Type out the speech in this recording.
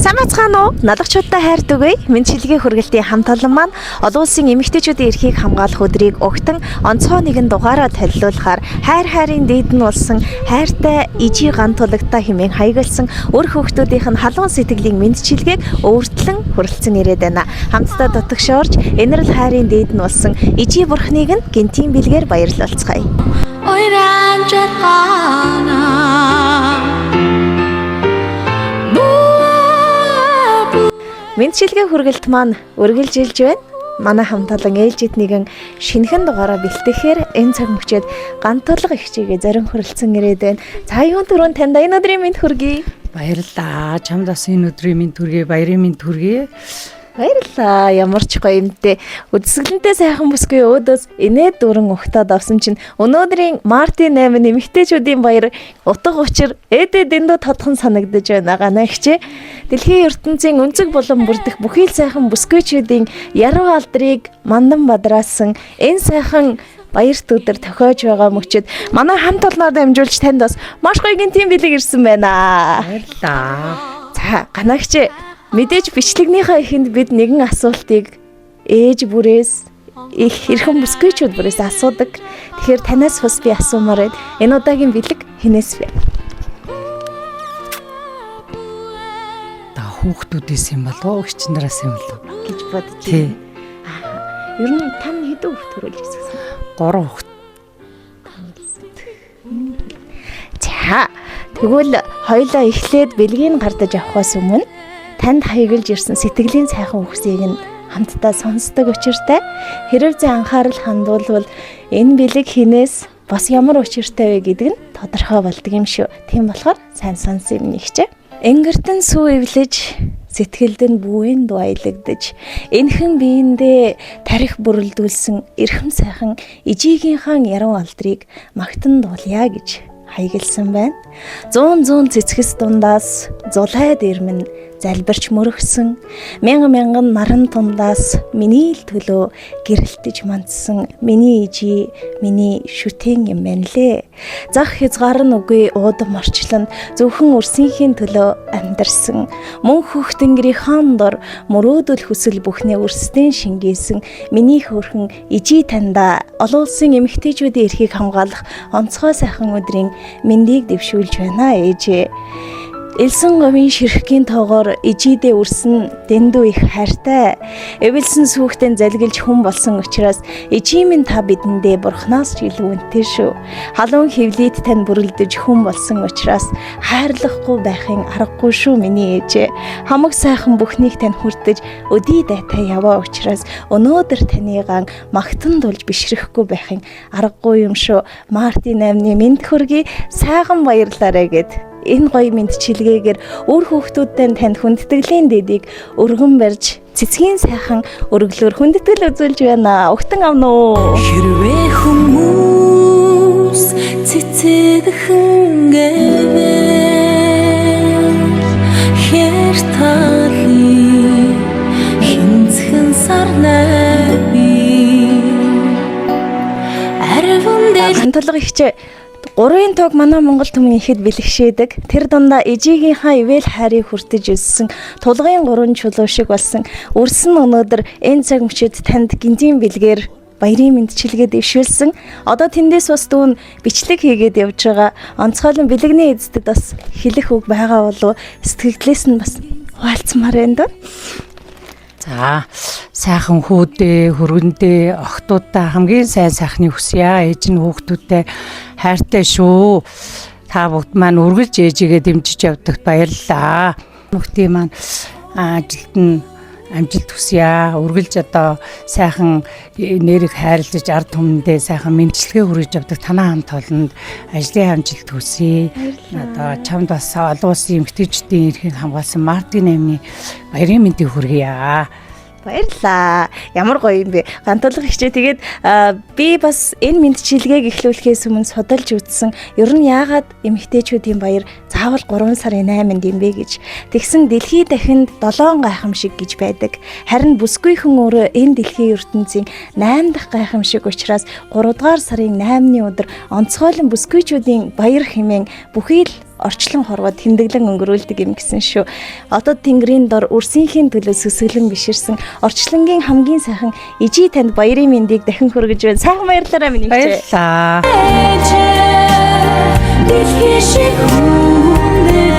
Сайн бацгаана уу? Налагчуудтай хайр дүгэй. Мэдчилгээ хүргэлтийн хамт олон маань олон улсын эмэгтэйчүүдийн эрхийг хамгаалах өдрийг огтон онцгой нэгэн дугаараа төлөвлөхөөр хайр хайрын дээд нь болсон хайртай ижи ган тулагтай хэмээн хаягласан өр хүүхдүүдийнх нь халуун сэтгэлийн мэдчилгээг өөртлөн хүрэлцэн ирээд байна. Хамтдаа дутагш орж энэрл хайрын дээд нь болсон ижи бурхныг нь гэнтийн бэлгээр баярлалцгаая. Ойран жаргана. Мэдчилгээ хүргэлт маань үргэлжилж байна. Манай хамт олон ээлжид нэгэн шинэхэн дугаараа бэлтгэхээр энэ цаг мөчид гантулга ихчигээ зарим хүрэлцэн ирээд байна. За юун түрүүн танд энэ өдрийн мэнд хүргэе. Баярлалаа. Чамд бас энэ өдрийн мэнд хүргэе, баярын мэнд хүргэе. Баярлалаа. Ямар ч гоё юмтэй. Үдсгэлэнтэй сайхан бүсгүй өөдөөс инээд дүүрэн угтаад авсан чинь өнөөдрийн Мартин 8 эмэгтэйчүүдийн баяр утга учир эдэ дэндүү тодхон санагдаж байна гана ихчээ. Дэлхийн ертөнцийн өнцөг булан бүрдэх бүхий л сайхан бүсгүйчүүдийн яруу алдрыг мандан бадраасан энэ сайхан баярт өдөр тохиож байгаа мөчид манай хамт олноор дамжуулж танд бас маш гоё гинтийн бэлэг ирсэн байна. Баярлалаа. За ганагч мэдээж бичлэгнийхээ эхэнд бид нэгэн асуултыг ээж бүрээс их эрхэм бүсгүйчүүд бүрээс асуудаг. Тэгэхээр танаас бас би асуумаар байна. Энэ удаагийн бэлэг хинээс вэ? Та хүүхдүүдээс юм болов уу, эгч нараас юм болов уу? Гэж бодож Тий. байна. Аа. Ер нь тань хэдэн хүүхд төрүүлж ирсэн? Гурван хүүхд. За тэгвэл хоёлоо эхлээд бэлгийг гардаж авахаас өмнө танд хаяглж ирсэн сэтгэлийн сайхан үгсийг нь хамтдаа сонсдог учиртай хэрв зэн анхаарал хандуулвал энэ бэлэг хинээс бас ямар учиртай вэ гэдэг нь тодорхой болдог юм шүү. Тийм болохоор сайн сонсон юм нэгчээ. Энгэртэн сүү эвлэж сэтгэлд нь бүүэн дуу аялагдаж энхэн биендээ тарих бүрэлдүүлсэн эрхэм сайхан ижигийнхаа яруу алдрыг магтан дуулъя гэж хаягласан байна. Зуун зуун цэцгэс дундаас зулай дэрмэн залбирч мөрөгсөн мянган мянган наран тундаас миний л төлөө гэрэлтэж мандсан миний ижи миний шүтэн юм байна лээ. Зах хязгаар нь үгүй уудам орчлонд зөвхөн үрсийнхээ төлөө амьдарсан мөн хөх тэнгэрийн хаан дор мөрөөдөл хүсэл бүхнээ өрсдөн шингээсэн миний хөөрхөн ижи таньда олон улсын эмэгтэйчүүдийн эрхийг хамгаалах онцгой сайхан өдрийн мэндийг дэвшүүлж байна ээжээ. Элсэн говийн ширхгийн тоогоор ижидээ үрсэн дэндүү их хайртай. Эвэлсэн сүхтэн залгилж хүн болсон учраас ижи минь та бидэндээ бурхнаас ч илүү үнэтэй шүү. Халуун хөвлөд тань бүрэлдэж хүн болсон учраас хайрлахгүй байхын аргагүй шүү миний ээжээ. Хамаг сайхан бүхнийг тань хүртэж өдий дайтай яваа учраас өнөөдөр таныгаан магтан дулж бишрэхгүй байхын аргагүй юм шүү. Мартин 8-ны мэнд хүргэе сайхан баярлаарай гэд энэ гоё мэдчилгээгээр үр хүүхдүүдтэй танд хүндэтгэлийн дэдийг өргөн барьж цэцгийн сайхан өргөлөөр хүндэтгэл үзүүлж байна. Өгтөн авна уу? Хэрвээ хүмүүс цэцэгхэн гэвэл хэр талын хинцхэн сарнай би арван дэл Гантулга ихчээ гурвын туг манай Монгол түмэн ихэд бэлгшээдэг. Тэр дундаа ижигийнхаа ивэл хайрыг хүртэж өссөн тулгын гурван чулуу шиг болсон. Өрсөн өнөөдөр энэ цаг мөчид танд гинтийн бэлгээр баярын мэндчилгээ дэвшүүлсэн. Одоо тэндээс бас дүүн бичлэг хийгээд явж байгаа. Онцгойлон бэлэгний эздэд бас хэлэх үг байгаа болов сэтгэлдээс нь бас хуваалцмаар байна да. За, сайхан хүүдээ, хөргөндөө, охтуудаа хамгийн сайн сайхныг хүсье. Ээж нь хүүхдүүдтэй хайртай шүү. Та бүгд маань үргэлж ээжигээ дэмжиж явдагт баярлалаа. Хүүхдийн маань ажилд нь амжилт хүсье. Үргэлж одоо сайхан нэрийг хайрлаж ард түмэндээ сайхан мэндчилгээ хүргэж явдаг танаа хамт олонд ажлын амжилт хүсье. Одоо чамд бас олон улсын эмэгтэйчүүдийн эрхийг хамгаалсан Мартин 8-ны баярын мэндийг хүргье. Баярлаа. Ямар гоё юм бэ. Гантулга хичээ. Тэгээд би бас энэ мэдчилгээг эхлүүлэхээс өмнө судалж үзсэн. Ер нь яагаад эмэгтэйчүүдийн баяр заавал 3 сарын 8-нд юм бэ гэж. Тэгсэн дэлхий дахинд 7 гайхамшиг гэж байдаг. Харин бүсгүйхэн өөрөө энэ дэлхийн ертөнцийн 8 дахь гайхамшиг учраас 3 дугаар сарын 8-ны өдөр онцгойлон бүсгүйчүүдийн баяр хэмээн бүхий л Орчлон хорвоо тэмдэглэн өнгөрүүлдэг юм гэсэн шүү. Одоо тэнгэрийн дор үрсийнхээ төлөө сүсгэлэн биширсэн орчлонгийн хамгийн сайхан ижи танд баярын мэндийг дахин хүргэж байна. Сайхан баярлалаа миний хичээ. Баярлалаа. Дэлхий шиг хүн.